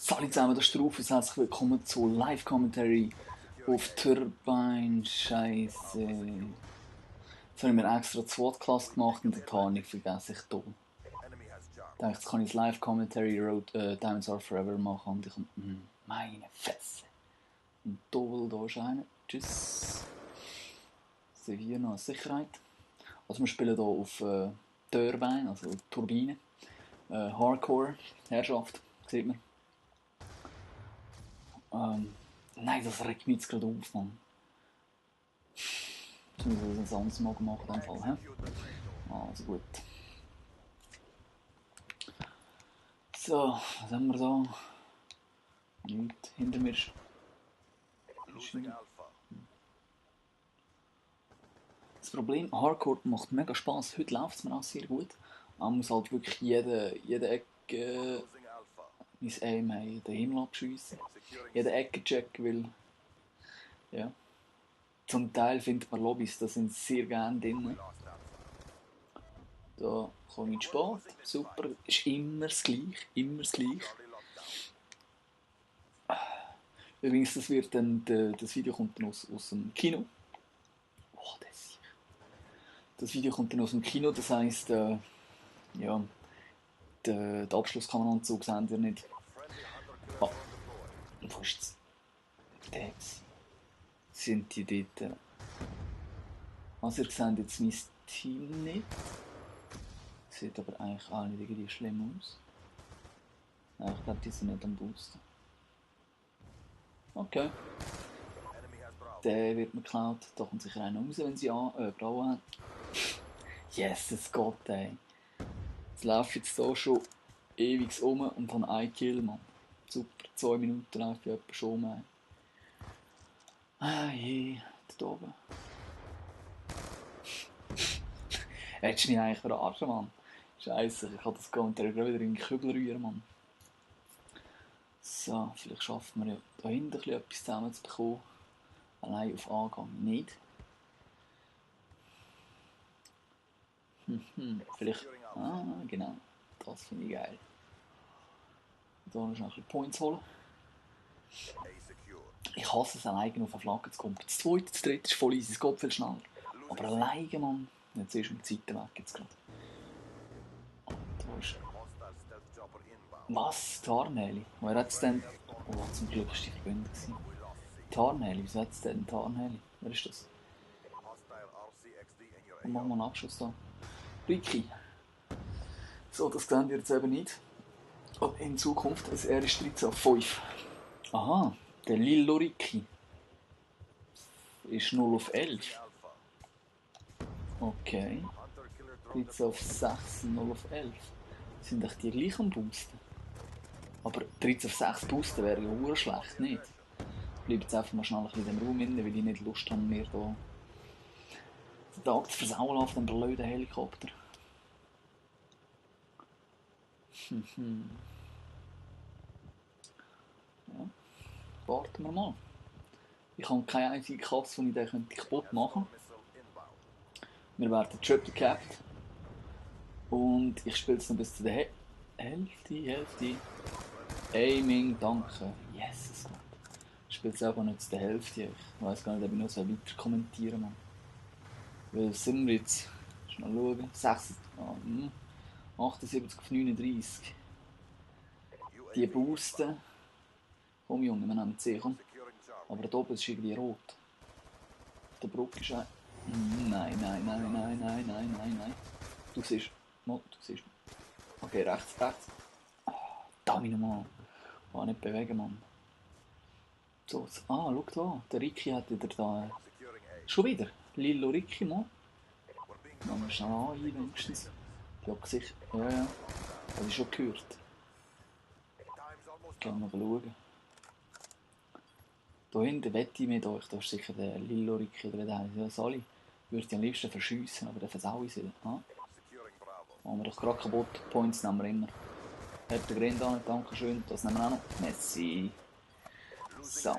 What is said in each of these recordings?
Salut zusammen, das ist der Rufus. Herzlich willkommen zu Live-Commentary auf Turbine. Scheiße. Jetzt habe ich mir extra die SWAT-Klasse gemacht und die Tarnung vergesse ich hier. Ich dachte, jetzt kann ich das Live-Commentary Diamonds Are Forever machen und ich komme, meine Fresse. Und da ist einer. Tschüss. Sevier noch als Sicherheit. Also wir spielen hier auf Turbine, also Turbine. Hardcore, Herrschaft, sieht man. Nein, das regt mich jetzt gerade auf, Mann. Jetzt müssen wir das anderes Mal machen, in dem Fall, hä? Also gut. So, was haben wir da? Nichts hinter mir. Das Problem, Hardcore macht mega Spass. Heute läuft es mir auch sehr gut. Man muss halt wirklich jede Ecke mein Aim haben, den Himmel abschiessen. Jede Ecke checken, weil ja. Zum Teil findet man Lobbys, da sind sehr gerne drin. Da komme ich spät, super, ist immer das Gleiche, Übrigens, das Video kommt dann aus dem Kino. Oh, das Video kommt dann aus dem Kino, das heisst, ja, den Abschlusskameraanzug sehen wir nicht. Ah, wo ist es? Das sind die dort. Also ihr seht jetzt mein Team nicht. Sieht aber eigentlich auch nicht irgendwie schlimm aus. Nein, ich glaube, die sind nicht am Boosten. Okay. Der wird mir geklaut. Da kommt sicher einer raus, wenn sie Brauen haben. Yes, es geht, ey. Jetzt laufe ich jetzt hier schon ewig um und habe einen Kill, Mann. Super, 2 Minuten laufe ich etwa schon um. Ah je, da oben. Hättest du mich eigentlich verarschen, Mann? Scheiße, ich kann das Kommentar gerade wieder in den Kübel rühren, Mann. So, vielleicht schaffen wir ja da hinten etwas zusammenzubekommen. Allein auf Angang nicht. Vielleicht. Ah, genau. Das finde ich geil. Da noch ein bisschen Points holen. Ich hasse es, alleine auf eine Flagge zu kommen. Das zweite, das dritte ist voll easy, es geht viel schneller. Aber alleine, Mann. Jetzt ist mir die Zeit weg jetzt gerade. Da ist... Was? Tarnheli? Wer hat es denn... Oh, zum Glück war die Verbindung. Tarnheli? Wieso hat es denn Tarnheli? Wer ist das? Und machen wir einen Abschuss da. Ricky. So, das sehen wir jetzt eben nicht. Aber in Zukunft, also er ist 13 auf 5. Aha, der Lillo Ricky. Ist 0 auf 11. Okay. 13 auf 6, 0 auf 11. Sind echt die gleich am Boosten? Aber 13 auf 6 boosten wäre ja auch schlecht, nicht? Ich bleibe jetzt einfach mal schnell ein bisschen in dem Raum hin, weil ich nicht Lust habe, mir hier den Tag zu versauen auf dem blöden Helikopter. Ja, warten wir mal. Ich habe keine einzige Katze, die ich den kaputt machen könnte. Wir werden triple capped. Und ich spiele es noch bis zu der Hälfte. Aiming, danke. Yes, es geht. Ich spiele es aber nicht zu der Hälfte. Ich weiss gar nicht, ob ich noch so weiter kommentieren muss. Weil sind wir jetzt? Schnell schauen. 78 auf 39. Die boosten. Komm Junge, wir nehmen C, komm. Aber da oben ist irgendwie rot. Auf der Brücke ist ein... Nein. Du siehst... Okay, rechts. Da mich nochmal. Nicht bewegen, Mann. So, schau da. Der Ricky hat wieder da... Schon wieder? Lillo Ricky, Mann. Machen wir schnell an, wenigstens. Die hat Gesicht... Ja. Habe ich schon gehört. Gehen wir mal schauen. Da hinten wette ich mit euch, da ist sicher der Lillo Ricky oder der heißt. Ja, Sali. Würde ich am liebsten verschiessen, aber der versaue ich sie. Machen wir doch gerade kaputt. Points nehmen wir immer. Hat der Grind an, danke schön. Das nehmen wir auch noch. Messi. So.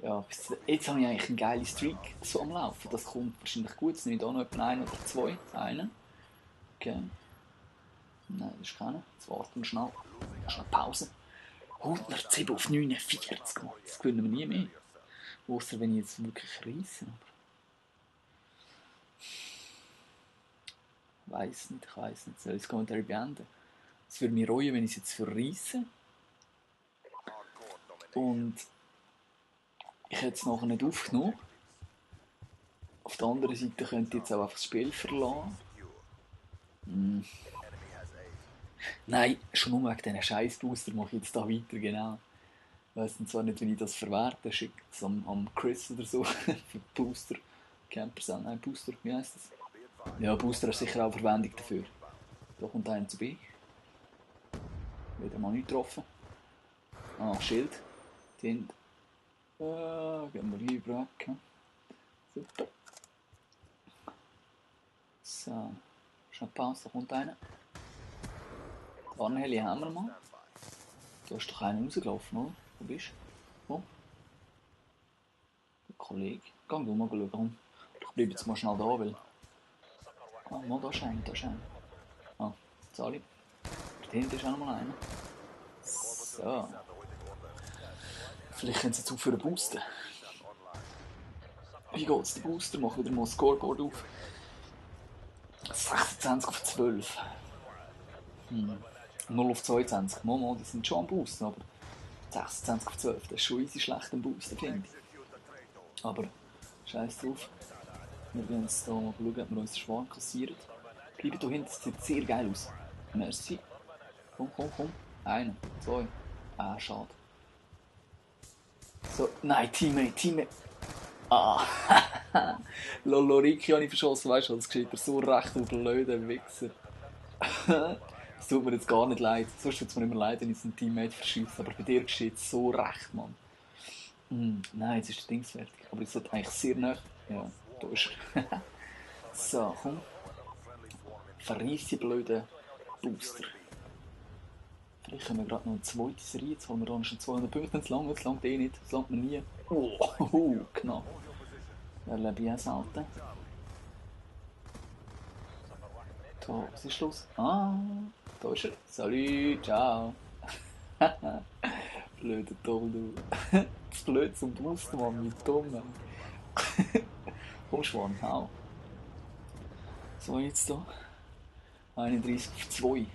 Ja, jetzt habe ich eigentlich einen geilen Streak so am Laufen. Das kommt wahrscheinlich gut. Jetzt nehme ich da noch etwa einen oder zwei. Einen. Okay. Nein, das ist keiner. Jetzt warten wir schnell. Schnell Pause. 107 auf 49, Mann. Das gewinnen wir nie mehr. Ausser wenn ich jetzt wirklich reisse. Ich weiss nicht. Soll ich das Kommentar beenden? Es würde mich reuen, wenn ich es jetzt verreisse. Und ich hätte es nachher nicht aufgenommen. Auf der anderen Seite könnte ich jetzt auch einfach das Spiel verlassen. Nein, schon nur wegen diesen Scheiß-Booster mache ich jetzt da weiter, genau. Ich weiss zwar nicht, wie ich das verwerte, schicke es am Chris oder so, für Booster. Campers, nein, Booster, wie heisst das? Ja, Booster ist sicher auch Verwendung dafür. Da kommt einer zu B. Wieder mal nicht getroffen. Ah, Schild. Tint. Gehen wir lieber weg. Super. So. Schnell Pause, da kommt einer. Warnheli haben wir mal. Du hast doch einen rausgelaufen, oder? Wo bist du? Wo? Der Kollege. Geh du mal schauen. Ich bleibe jetzt mal schnell da, weil... Ah, mal da scheint. Ah, sorry. Dort hinten ist auch noch mal einer. So. Vielleicht können sie jetzt aufhören zu boosten. Wie geht's, der Booster? Mach wieder mal das Scoreboard auf. 26 auf 12. 0 auf 22. Mal, die sind schon am Boosten, aber 26 auf 12, das ist schon easy schlecht am Boosten, finde ich. Aber scheiß drauf. Wir werden jetzt hier mal schauen, ob wir uns den Schwan kassieren. Bleiben hier hinten, das sieht sehr geil aus. Merci. Komm. 1, 2. Ah, schade. So, nein, Teammate. Ah, Loloriki habe ich verschossen, weißt du, das geschieht so recht und blöder Wichser. Es tut mir jetzt gar nicht leid. Sonst tut es mir immer leid, wenn ich einen Teammate verschieße. Aber bei dir geschieht es so recht, Mann. Nein, jetzt ist das Ding fertig. Aber ich sollte eigentlich sehr nah. Ja, da ist er. So, komm. Verreiss die blöden Booster. Vielleicht können wir gerade noch eine zweite Serie. Jetzt haben wir dann schon 200 Punkte. Es langt eh nicht. Es langt mir nie. Oh, knapp. Ja, lebe ich auch selten. So, was ist los? Ah, da ist er. Salut, ciao. Blöder Toll, du. Das blöd zum Boosten, Mann, wie dumm. Komm, Schwan, hau. So, jetzt hier. 31 auf 2.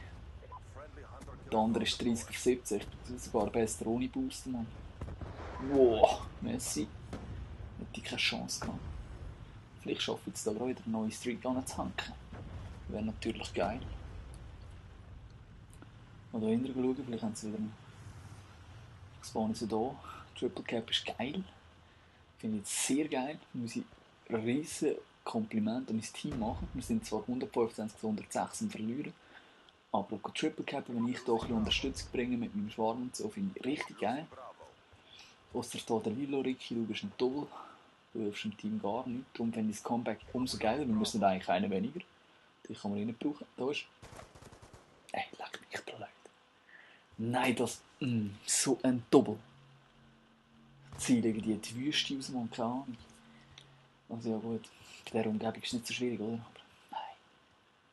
Der andere ist 30 auf 17. Das ist sogar besser ohne Booster, Mann. Wow, Messi. Hätte ich keine Chance gehabt. Vielleicht schaffe ich jetzt da gerade wieder eine neue Streak anzuhängen. Wäre natürlich geil. Mal da hinten schauen, vielleicht haben sie wieder einen. Spawnen sie da. Triple Cap ist geil. Finde ich sehr geil. Muss ich ein riesen Kompliment an mein Team machen. Wir sind zwar 125 zu 106 und verlieren. Aber Triple Cap, wenn ich da ein bisschen Unterstützung bringe mit meinem Schwarm und so, finde ich richtig geil. Ausser da der Lilo-Ricky, du bist ein Toll. Du hilfst dem Team gar nicht. Darum finde ich das Comeback umso geiler, weil wir sind eigentlich einen weniger. Die kann man nicht brauchen. Da ist. Ey, leck mich blöd. Nein, das. So ein Doppel. Ziel irgendwie die Wüste raus, man, keine Ahnung. Also ja gut, bei dieser Umgebung ist es nicht so schwierig, oder? Aber nein.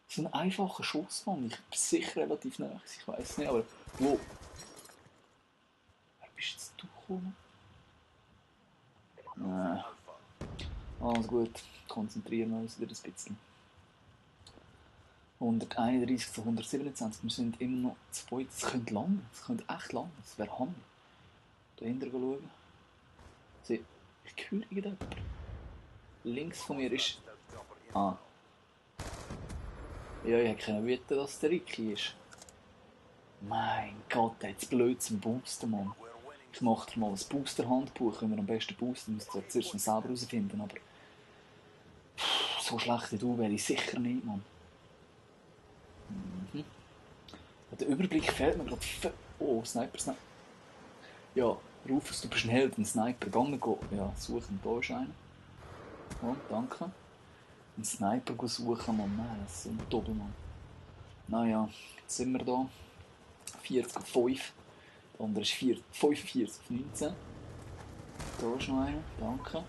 So ein einfacher Schuss, Mann. Ich bin sicher relativ nah. Ich weiß nicht, aber wo? Wer bist jetzt du gekommen? Nein. Also gut, konzentrieren wir uns wieder ein bisschen. 131 zu 127, wir sind immer noch zu zweit. Das könnte lang, das könnte echt lang, das wäre Hammer. Da hinten schauen. Ich höre irgendjemanden. Links von mir ist... Ah. Ja, ich hätte wissen, dass es der Ricky ist. Mein Gott, der hat blöd zum Boosten, Mann. Ich mache dir mal ein Booster-Handbuch, wenn wir am besten boosten. Ich muss zuerst mal selber herausfinden, aber... so schlecht wie du wäre ich sicher nicht, Mann. Der Überblick fehlt mir gerade. Oh, Sniper. Ja, Rufus, du bist ein Held, ein Sniper. Gehen ja, suchen. Da ist einer. Oh, danke. Ein Sniper suchen, Mann. Nein, das ist ein Doppelmann. Naja, jetzt sind wir da. 40 auf 5. Der andere ist 45 auf 19. Da ist noch einer. Danke.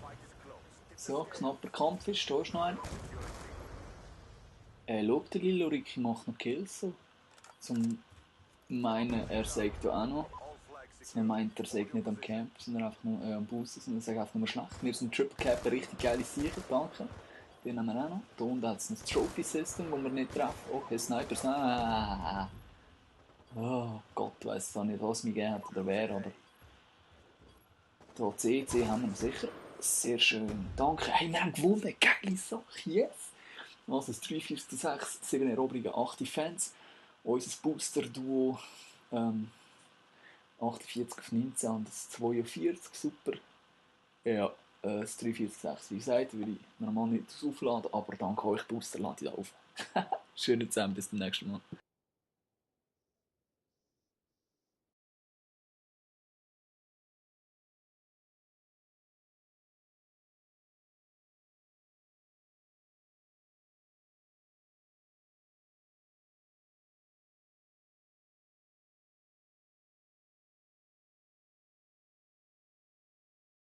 So, knapper Kampffisch. Da ist noch einer. Schau, der Lilo Ricky macht noch Kills. So. zum meinen, er sagt ja auch noch. Also er meint, er sagt nicht am Camp, sondern einfach nur am Boosten, sondern er sagt einfach nur schlecht. Wir sind Triple Cap, eine richtig geile Sache, danke. Den haben wir auch noch. Da unten hat es ein Trophy System, wo wir nicht treffen. Okay, Snipers, oh Gott, weiss auch nicht, was mir gegeben hat oder wer, aber da CC haben wir sicher. Sehr schön, danke. Hey, wir haben gewonnen, geile Sache, yes! Also das 3-4-6, 7 Eroberungen, 8 Fans. Unser Booster-Duo 48 auf 19 und das 42, super. Ja, das 346, wie gesagt, will ich normal nicht aufladen, aber dank euch Booster lade ich auf. Schönen zusammen, bis zum nächsten Mal.